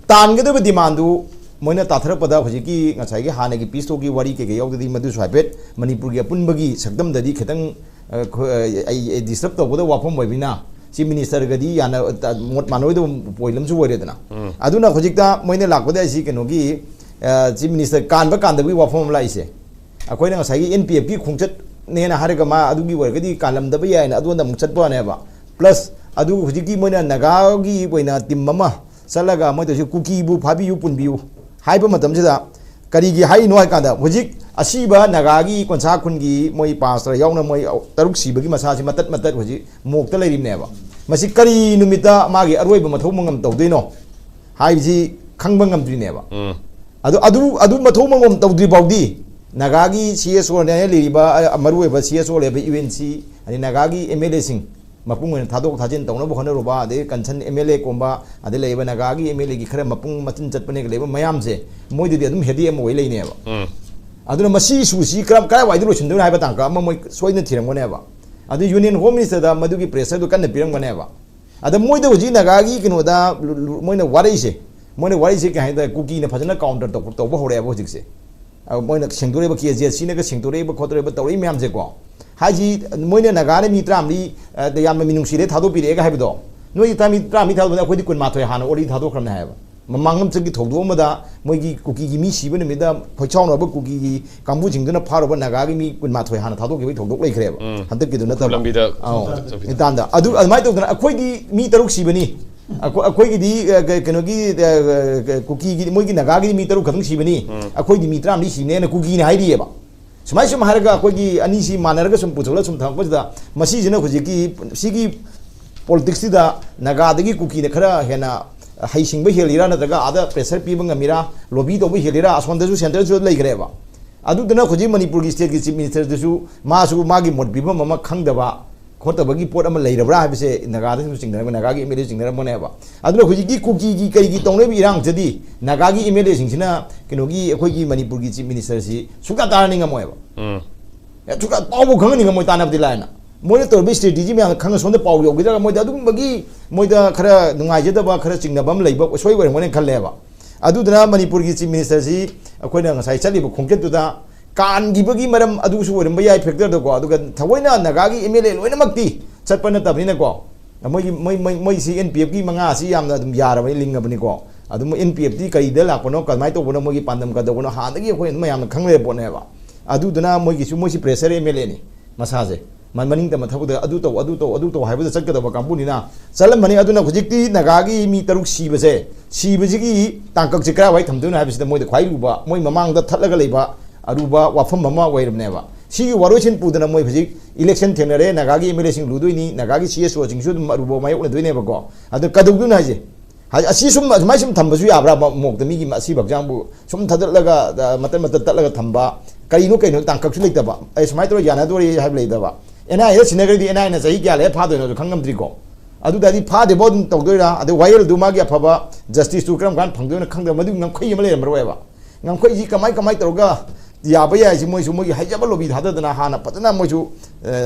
ꯇꯥꯟꯒꯗꯕ demand ꯗꯨ ꯃꯣꯏꯅ ꯇꯥꯊꯔꯛꯄꯗ ꯍꯧꯖꯤꯛꯀꯤ ꯉꯁꯥꯏꯒꯤ ꯍꯥꯟꯅꯒꯤ peace talk ꯀꯤ ꯋꯥꯔꯤ ꯀꯩꯀꯩ ꯌꯥꯎꯗꯗꯤ ꯃꯗꯨꯁꯨ ꯍꯥꯏꯐꯦꯠ ꯃꯅꯤꯄꯨꯔꯒꯤ ꯑꯄꯨꯟꯕꯒꯤ ꯁꯛꯇꯝꯗꯗꯤ ꯈꯤꯇꯪ, ꯑ, ꯈꯣ-, ꯑ, ꯑꯩ, ꯑꯩ disturb ꯇꯧꯒꯗꯕ ꯋꯥꯐꯝ ꯑꯣꯏꯕꯅꯤꯅ Chief Minister ꯒꯗꯤ ꯌꯥꯅ-, ꯇ-, ꯃꯣꯠ ꯃꯥꯟꯅꯔꯣꯏꯗꯕ point ꯑꯃꯁꯨ ꯑꯣꯏꯔꯦꯗꯅ꯫ ꯎꯝ꯫ ꯑꯗꯨꯅ ꯍꯧꯖꯤꯛꯇ ꯃꯣꯏꯅ ꯂꯥꯛꯄꯗ ꯑꯩꯁꯤ ꯀꯩꯅꯣꯒꯤ, ꯑ, Chief Minister ꯀꯥꯟꯕ ꯀꯥꯟꯗꯕꯒꯤ ꯋꯥꯐꯝ ꯑꯃ ꯂꯥꯛꯏꯁꯦ꯫ ꯑꯩꯈꯣꯏꯅ ꯉꯁꯥꯏꯒꯤ NPF ꯀꯤ ꯈꯣꯡꯆꯠꯅꯦꯅ ꯍꯥꯏꯔꯒ ꯃꯥ ꯑꯗꯨꯒꯤ ꯑꯣꯏꯔꯒꯗꯤ ꯀꯥꯜꯂꯝꯗꯕ ꯌꯥꯏꯅ ꯑꯗꯣꯝꯗ ꯑꯃꯨꯛ ꯆꯠꯄ ꯋꯥꯅꯦꯕ꯫ Plus ꯑꯗꯨ ꯍꯧꯖꯤꯛꯀꯤ ꯃꯣꯏꯅ ꯅꯥꯒꯥꯒꯤ ꯑꯣꯏꯅ team ꯑꯃ ꯆꯠꯂꯒ ꯃꯣꯏ ꯇꯧꯔꯤꯁꯤ ꯀꯨꯀꯤꯕꯨ ꯐꯥꯕꯤꯌꯨ, ꯄꯨꯟꯕꯤꯌꯨ ꯍꯥꯏꯕ ꯃꯇꯝꯁꯤꯗ ꯀꯔꯤꯒꯤ ꯍꯥꯏꯔꯤꯅꯣ ꯍꯥꯏ ꯀꯥꯟꯗ ꯍꯧꯖꯤꯛ ꯑꯁꯤꯕ ꯅꯥꯒꯥꯒꯤ ꯀꯣꯟꯁꯥ ꯈꯨꯟꯒꯤ ꯃꯣꯏ pastor ꯌꯥꯎꯅ ꯃꯣꯏ ꯇꯔꯨꯛ ꯁꯤꯕꯒꯤ ꯃꯁꯥꯁꯤ ꯃꯇꯠ ꯃꯇꯠ ꯍꯧꯖꯤꯛ ꯃꯣꯛꯇ ꯂꯩꯔꯤꯕꯅꯦꯕ꯫ ꯃꯁꯤ ꯀꯔꯤ ꯅꯨꯃꯤꯠꯇ ꯃꯥꯒꯤ ꯑꯔꯣꯏꯕ ꯃꯊꯧ ꯃꯉꯝ ꯇꯧꯗꯣꯏꯅꯣ ꯍꯥꯏꯕꯁꯤ ꯈꯪꯕ ꯉꯝꯗ꯭ꯔꯤꯅꯦꯕ꯫ ꯎꯝ꯫ ꯑꯗꯨ, ꯑꯗꯨ, ꯑꯗꯨ ꯃꯊꯧ ꯃꯉꯝ ꯇꯧꯗ꯭ꯔꯤ ꯐꯥꯎꯗꯤ ꯅꯥꯒꯥꯒꯤ CSO ꯅꯦ ꯂꯩꯔꯤꯕ, ꯑ, ꯃꯔꯨꯑꯣꯏꯕ CSO ꯂꯩꯔꯤꯕ UNC, ꯑꯗꯩ ꯅꯥꯒꯥꯒꯤ MLA ꯁꯤꯡ, ꯃꯄꯨꯡ ꯑꯣꯏꯅ ꯊꯥꯗꯣꯛ ꯊꯥꯖꯤꯟ ꯇꯧꯅꯕ ꯍꯣꯠꯅꯔꯨꯕ, ꯑꯗꯩ ꯀꯟꯁꯔꯟ ꯑꯦꯝ ꯑꯦꯜ ꯑꯦ ꯀꯨꯝꯕ, ꯑꯗꯩ ꯂꯩꯔꯤꯕ ꯅꯥꯒꯥꯒꯤ ꯑꯦꯝ ꯑꯦꯜ ꯑꯦꯒꯤ ꯈꯔ ꯃꯄꯨꯡ ꯃꯆꯤꯟ ꯆꯠꯄꯅꯦꯒ ꯂꯩꯕ ꯃꯌꯥꯝꯁꯦ, ꯃꯣꯏꯗꯗꯤ ꯑꯗꯨꯝ ꯍꯦꯗꯦꯛ ꯑꯃ ꯑꯣꯏ ꯂꯩꯅꯦꯕ꯫ ꯑꯗꯨꯅ ꯃꯁꯤ ꯏꯁꯨꯁꯤ ꯀꯔꯝ, ꯀꯗꯥꯏꯋꯥꯏꯗ ꯂꯣꯏꯁꯤꯟꯗꯣꯏꯅꯣ ꯍꯥꯏꯕ ꯇꯥꯡꯀꯛ ꯑꯃ ꯃꯣꯏ ꯁꯣꯏꯗꯅ ꯊꯤꯔꯝꯒꯅꯦꯕ꯫ ꯑꯗꯨ ꯌꯨꯅꯤꯌꯟ ꯍꯣꯝ ꯃꯤꯅꯤꯁꯇꯔꯗ ꯃꯗꯨꯒꯤ ꯄ꯭ꯔꯦꯁꯔꯗꯨ ꯀꯟꯅ ꯄꯤꯔꯝꯒꯅꯦꯕ꯫ ꯑꯗ ꯃꯣꯏꯗ ꯍꯧꯖꯤꯛ ꯅꯥꯒꯥꯒꯤ ꯀꯩꯅꯣꯗ ꯂꯨ-, ꯂꯨ-, ꯃꯣꯏꯅ ꯋꯥꯔꯛꯏꯁꯦ, ꯃꯣꯏꯅ ꯋꯥꯔꯛꯏꯁꯦ ꯀꯩ ꯍꯥꯏꯇꯥꯔꯦ, ꯀꯨꯀꯤꯅ ꯐꯖꯅ ꯀꯥꯎꯟꯇꯔ ꯇꯧ-, ꯇꯧꯕ ꯍꯧꯔꯛꯑꯦꯕ ꯍꯧꯖꯤꯛꯁꯦ꯫ ꯑ, ꯃꯣꯏꯅ ꯁꯦꯡꯗꯣꯔꯛꯏꯕ, ꯀꯦ ꯖꯦ ꯑꯦꯁ ꯁꯤꯅꯒ ꯁꯦꯡꯗꯣꯔꯛꯏꯕ ꯈꯣꯠꯇꯣꯔꯛꯏꯕ ꯇꯧꯔꯛꯏ ꯃꯌꯥꯝꯁꯦꯀꯣ꯫ ꯍꯥꯏꯁꯤ ꯃꯣꯏꯅ ꯅꯥꯒꯥꯅ ꯃꯤ ꯇꯔꯥꯃꯔꯤ, ꯑ, ꯌꯥꯝꯅ ꯃꯤꯅꯨꯡꯁꯤꯔꯦ ꯊꯥꯗꯣꯛꯄꯤꯔꯛꯑꯦꯒ ꯍꯥꯏꯕꯗꯣ, ꯅꯣꯏ ꯇꯔꯥꯃꯔꯤ, ꯇꯔꯥꯃꯔꯤ ꯊꯥꯗꯣꯛꯄꯗ ꯑꯩꯈꯣꯏꯗꯤ ꯀꯨꯟꯃꯥꯊꯣꯏ ꯍꯥꯟꯅ already ꯊꯥꯗꯣꯛꯈ꯭ꯔꯕꯅꯦ ꯍꯥꯏꯕ꯫ ꯃꯃꯥꯡ ꯑꯃꯆꯛꯀꯤ ꯊꯧꯗꯣꯛ ꯑꯃꯗ ꯃꯣꯏꯒꯤ ꯀꯨꯀꯤꯒꯤ ꯃꯤ ꯁꯤꯕ ꯅꯨꯃꯤꯠꯇ ꯈꯣꯏꯆꯥꯎꯅꯕ ꯀꯨꯀꯤꯒꯤ ꯀꯥꯡꯕꯨꯁꯤꯡꯗꯨꯅ ꯐꯥꯔꯨꯕ ꯅꯥꯒꯥꯒꯤ ꯃꯤ ꯀꯨꯟꯃꯥꯊꯣꯏ ꯍꯥꯟꯅ ꯊꯥꯗꯣꯛꯈꯤꯕꯒꯤ ꯊꯧꯗꯣꯛ ꯂꯩꯈ꯭ꯔꯦꯕ꯫ ꯎꯝ꯫ ꯍꯟꯗꯛꯀꯤꯗꯨ ꯅꯠꯇꯕ꯫ ꯂꯝꯕꯤꯗ ꯑꯧ꯫ ꯆꯠꯄꯤꯗ꯫ ꯅꯤꯇꯥꯟꯗ꯫ ꯑꯗꯨ ꯑꯗꯨꯃꯥꯏꯅ ꯇꯧꯗꯅ ꯑꯩꯈꯣꯏꯗꯤ ꯃꯤ ꯇꯔꯨꯛ ꯁꯤꯕꯅꯤ꯫ ꯑꯩꯈꯣꯏ-, ꯑꯩꯈꯣꯏꯒꯤꯗꯤ, ꯑ, ꯀ-, ꯀꯩꯅꯣꯒꯤ, ꯑ, ꯀ-, ꯀꯨꯀꯤꯒꯤ, ꯃꯣꯏꯒꯤ ꯅꯥꯒꯥꯒꯤ ꯃꯤ ꯇꯔꯨꯛ ꯈꯛꯇꯪ ꯁꯤꯕꯅꯤ꯫ ꯎꯝ꯫ ꯑꯩꯈꯣꯏꯗꯤ ꯃꯤ ꯇꯔꯥꯃꯔꯤ ꯁꯤꯕꯅꯦꯅ ꯀꯨꯀꯤꯅ ꯍꯥꯏꯔꯤꯑꯕ꯫ ꯁꯨꯃꯥꯏ ꯁꯨꯝ ꯍꯥꯏꯔꯒ ꯑꯩꯈꯣꯏꯒꯤ ꯑꯅꯤꯁꯤ ꯃꯥꯟꯅꯔꯒ ꯁꯨꯝ ꯄꯨꯊꯣꯛꯂꯒ ꯁꯨꯝ ꯊꯝꯃꯛꯄꯁꯤꯗ, ꯃꯁꯤꯁꯤꯅ ꯍꯧꯖꯤꯛꯀꯤ ꯁꯤꯒꯤ ꯄꯣꯂꯤꯇꯤꯛꯁꯁꯤꯗ ꯅꯥꯒꯥꯗꯒꯤ ꯀꯨꯀꯤꯅ ꯈꯔ ꯍꯦꯟꯅ ꯍꯩꯁꯤꯡꯕ ꯍꯦꯜꯂꯤꯔꯥ, ꯅꯠꯇ꯭ꯔꯒ ꯑꯥꯗ ꯄ꯭ꯔꯦꯁꯔ ꯄꯤꯕ ꯉꯝꯃꯤꯔꯥ, ꯂꯣꯕꯤ ꯇꯧꯕ ꯍꯦꯜꯂꯤꯔꯥ, ꯑꯁꯣꯝꯗꯁꯨ ꯁꯦꯟꯇꯔꯁꯨ ꯂꯩꯈ꯭ꯔꯦꯕ꯫ ꯑꯗꯨꯗꯨꯅ ꯍꯧꯖꯤꯛ ꯃꯅꯤꯄꯨꯔꯒꯤ ꯁ꯭ꯇꯦꯠꯀꯤ ꯆꯤꯐ ꯃꯤꯅꯤꯁꯇꯔꯗꯨꯁꯨ ꯃꯥꯁꯨ ꯃꯥꯒꯤ ꯃꯣꯠ ꯄꯤꯐꯝ ꯑꯃ ꯈꯪꯗꯕ ꯈꯣꯠꯇꯕꯒꯤ ꯄꯣꯠ ꯑꯃ ꯂꯩꯔꯕ꯭ꯔꯥ ꯍꯥꯏꯕꯁꯦ ꯅꯥꯒꯥꯗꯁꯨ ꯆꯤꯡꯅꯔꯝꯕ, ꯅꯥꯒꯥꯒꯤ ꯑꯦꯝ ꯑꯦꯜ ꯑꯦ ꯆꯤꯡꯅꯔꯝꯕꯅꯦꯕ꯫ ꯑꯗꯨꯅ ꯍꯧꯖꯤꯛꯀꯤ ꯀꯨꯀꯤꯒꯤ ꯀꯩꯒꯤ ꯇꯧꯅꯔꯤꯕ ꯏꯔꯥꯡꯁꯤꯗꯤ ꯅꯥꯒꯥꯒꯤ ꯑꯦꯝ ꯑꯦꯜ ꯑꯦꯁꯤꯡꯁꯤꯅ ꯀꯩꯅꯣꯒꯤ ꯑꯩꯈꯣꯏꯒꯤ ꯃꯅꯤꯄꯨꯔꯒꯤ ꯆꯤꯐ ꯃꯤꯅꯤꯁꯇꯔꯁꯤ ꯁꯨꯡꯇꯥ ꯇꯥꯟꯅꯅꯤꯡꯉꯝꯃꯣꯏꯕ꯫ ꯎꯝ꯫ ꯑꯦ, ꯁꯨꯡꯇꯥ ꯄꯥꯎꯕꯨ ꯈꯪꯍꯟꯅꯤꯡꯉꯝꯃꯣꯏ, ꯇꯥꯟꯅꯕꯗꯤ ꯂꯥꯏꯅ꯫ ꯃꯣꯏꯅ ꯇꯧꯔꯤꯕ ꯁ꯭ꯇ꯭ꯔꯦꯇꯦꯖꯤ ꯃꯌꯥꯝꯗꯣ ꯈꯪꯉ ꯁꯣꯝꯗ ꯄꯥꯎ ꯌꯧꯈꯤꯗ꯭ꯔꯒ ꯃꯣꯏꯗ ꯑꯗꯨꯒꯨꯝꯕꯒꯤ ꯃꯣꯏꯗ ꯈꯔ ꯅꯨꯡꯉꯥꯏꯖꯗꯕ, ꯈꯔ ꯆꯤꯡꯅꯕ ꯑꯃ ꯂꯩꯕ ꯁꯣꯏ ꯑꯣꯏꯔꯝꯒꯅꯤ ꯈꯜꯂꯦꯕ꯫ ꯑꯗꯨꯗꯨꯅ ꯃꯅꯤꯄꯨꯔꯒꯤ ꯆꯤꯐ ꯃꯤꯅꯤꯁꯇꯔꯁꯤ ꯑꯩꯈꯣꯏꯅ ꯉꯁꯥꯏ ꯆꯠꯂꯤꯕ ꯈꯣꯡꯆꯠꯇꯨꯗ ꯀꯥꯟꯈꯤꯕꯒꯤ ꯃꯔꯝ ꯑꯗꯨꯁꯨ ꯑꯣꯏꯔꯝꯕ ꯌꯥꯏ ꯐꯦꯛꯇꯔꯗꯀꯣ꯫ ꯑꯗꯨꯒ ꯊꯑꯣꯏꯅ ꯅꯥꯒꯥꯒꯤ ꯑꯦꯝ ꯑꯦꯜ ꯑꯦ ꯂꯣꯏꯅꯃꯛꯇꯤ ꯆꯠꯄ ꯅꯠꯇꯕꯅꯤꯅꯀꯣ, ꯃꯣꯏꯒꯤ, ꯃꯣꯏ, ꯃꯣꯏ, ꯃꯣꯏꯁꯤ ꯑꯦꯟ ꯄꯤ ꯑꯦꯐꯀꯤ ꯃꯉꯥꯁꯤ ꯌꯥꯝꯅ ꯑꯗꯨꯝ ꯌꯥꯔꯕꯅꯤ, ꯂꯤꯡꯉꯕꯅꯤꯀꯣ꯫ ꯑꯗꯨ ꯃꯣꯏ ꯑꯦꯟ ꯄꯤ ꯑꯦꯐꯇꯤ ꯀꯔꯤꯗ ꯂꯥꯛꯄꯅꯣ, ꯀꯃꯥꯏꯅ ꯇꯧꯕꯅꯣ, ꯃꯣꯏꯒꯤ ꯄꯥꯟꯗꯝ ꯀꯗꯧꯕꯅꯣ ꯍꯥꯟꯅꯗꯒꯤ ꯑꯩꯈꯣꯏ ꯑꯗꯨꯝ ꯃꯌꯥꯝꯅ ꯈꯪ ꯂꯩꯔꯕ ꯄꯣꯠꯅꯦꯕ꯫ ꯑꯗꯨꯗꯨꯅ ꯃꯣꯏꯒꯤꯁꯨ, ꯃꯣꯏꯁꯤ ꯄ꯭ꯔꯦꯁꯔ ꯑꯦꯝ ꯑꯦꯜ ꯑꯦꯅꯤ ꯃꯁꯥꯁꯦ꯫ ꯃ-, ꯃꯅꯤꯡ ꯇꯝꯕ ꯊꯕꯛꯇ ꯑꯗꯨ ꯇꯧ, ꯑꯗꯨ ꯇꯧ, ꯑꯗꯨ ꯇꯧ ꯍꯥꯏꯕꯗ ꯆꯠꯀꯗꯕ ꯀꯥꯡꯕꯨꯅꯤꯅ ꯆꯠꯂꯝꯕꯅꯤ꯫ ꯑꯗꯨꯅ ꯍꯧꯖꯤꯛꯇꯤ ꯅꯥꯒꯥꯒꯤ ꯃꯤ ꯇꯔꯨꯛ ꯁꯤꯕꯁꯦ, ꯁꯤꯕꯁꯤꯒꯤ ꯇꯥꯡꯀꯛꯁꯦ ꯀꯔꯥꯏꯋꯥꯏ ꯊꯝꯗꯣꯏꯅꯣ ꯍꯥꯏꯕꯁꯤꯗ ꯃꯣꯏꯗ ꯈ꯭ꯋꯥꯏ ꯂꯨꯕ, ꯃꯣꯏ ꯃꯃꯥꯡꯗ ꯊꯠꯂꯒ ꯂꯩꯕ ꯑꯔꯨꯕ ꯋꯥꯐꯝ ꯑꯃ ꯑꯣꯏꯔꯕꯅꯦꯕ꯫ ꯁꯤꯒꯤ ꯋꯥꯔꯣꯏꯁꯤꯟ ꯄꯨꯗꯅ ꯃꯣꯏ ꯍꯧꯖꯤꯛ ꯏꯂꯦꯛꯁꯟ ꯊꯦꯡꯅꯔꯦ, ꯅꯥꯒꯥꯒꯤ ꯑꯦꯝ ꯑꯦꯜ ꯑꯦꯁꯤꯡ ꯂꯨꯗꯣꯏꯅꯤ, ꯅꯥꯒꯥꯒꯤ ꯁꯤ ꯑꯦꯁ ꯑꯣꯁꯤꯡꯁꯨ ꯑꯗꯨꯝ ꯑꯔꯨꯕ ꯃꯥꯌꯣꯛꯅꯗꯣꯏꯅꯦꯕꯀꯣ꯫ ꯑꯗꯨ ꯀꯩꯗꯧꯗꯣꯏꯅꯣ ꯍꯥꯏꯁꯦ? ꯍꯥꯏ-, ꯑꯁꯤ ꯁꯨꯝ, ꯑꯁꯨꯃꯥꯏ ꯁꯨꯝ ꯊꯝꯕꯁꯨ ꯌꯥꯕ꯭ꯔꯥ? ꯃ-, ꯃꯣꯛꯇ ꯃꯤꯒꯤ ꯑꯁꯤꯕ ꯍꯛꯆꯥꯡꯕꯨ ꯁꯨꯝ ꯊꯥꯗꯠꯂꯒ, ꯑ, ꯃꯇꯠ ꯃꯇꯠ ꯇꯠꯂꯒ ꯊꯝꯕ, ꯀꯔꯤꯅꯣ ꯀꯩꯅꯣ ꯇꯥꯡꯀꯛꯁꯨ ꯂꯩꯇꯕ, ꯑꯩ ꯁꯨꯃꯥꯏꯅ ꯇꯧꯔ ꯌꯥꯅꯗꯣꯔꯤ ꯍꯥꯏꯕ ꯂꯩꯇꯕ꯫ ꯑꯦꯟ ꯑꯥꯏ ꯑꯦꯗ ꯁꯤꯟꯅꯈ꯭ꯔꯗꯤ ꯑꯦꯟ ꯑꯥꯏ ꯑꯦꯅ ꯆꯍꯤ ꯀꯌꯥ ꯂꯩꯔ ꯐꯥꯗꯣꯏꯅꯣꯁꯨ ꯈꯪꯉꯝꯗ꯭ꯔꯤꯀꯣ꯫ ꯑꯗꯨ ꯇꯥꯔꯗꯤ ꯐꯥꯗ꯭ꯔꯤꯐꯥꯎ ꯑꯗꯨꯝ ꯇꯧꯗꯣꯏꯔꯥ? ꯑꯗꯩ ꯋꯥꯌꯦꯜꯗꯨ ꯃꯥꯒꯤ ꯑꯐꯕ ꯖꯁꯇꯤꯁꯇꯨ ꯀꯔꯝ ꯀꯥꯟꯗ ꯐꯪꯗꯣꯏꯅꯣ ꯈꯪꯗꯕ, ꯃꯗꯨꯒꯤ ꯉꯝꯈꯩ ꯑꯃ ꯂꯩꯔꯝꯃꯔꯣꯏꯕ꯫ ꯉꯝꯈꯩꯁꯤ ꯀꯃꯥꯏ ꯀꯃꯥꯏ ꯇꯧꯔꯒ ꯌꯥꯕ ꯌꯥꯏꯁꯤ ꯃꯣꯏꯁꯨ ꯃꯣꯏꯒꯤ ꯍꯩꯖꯕ ꯂꯣꯕꯤ ꯊꯥꯗꯗꯅ ꯍꯥꯟꯅ ꯐꯖꯅ ꯃꯣꯏꯁꯨ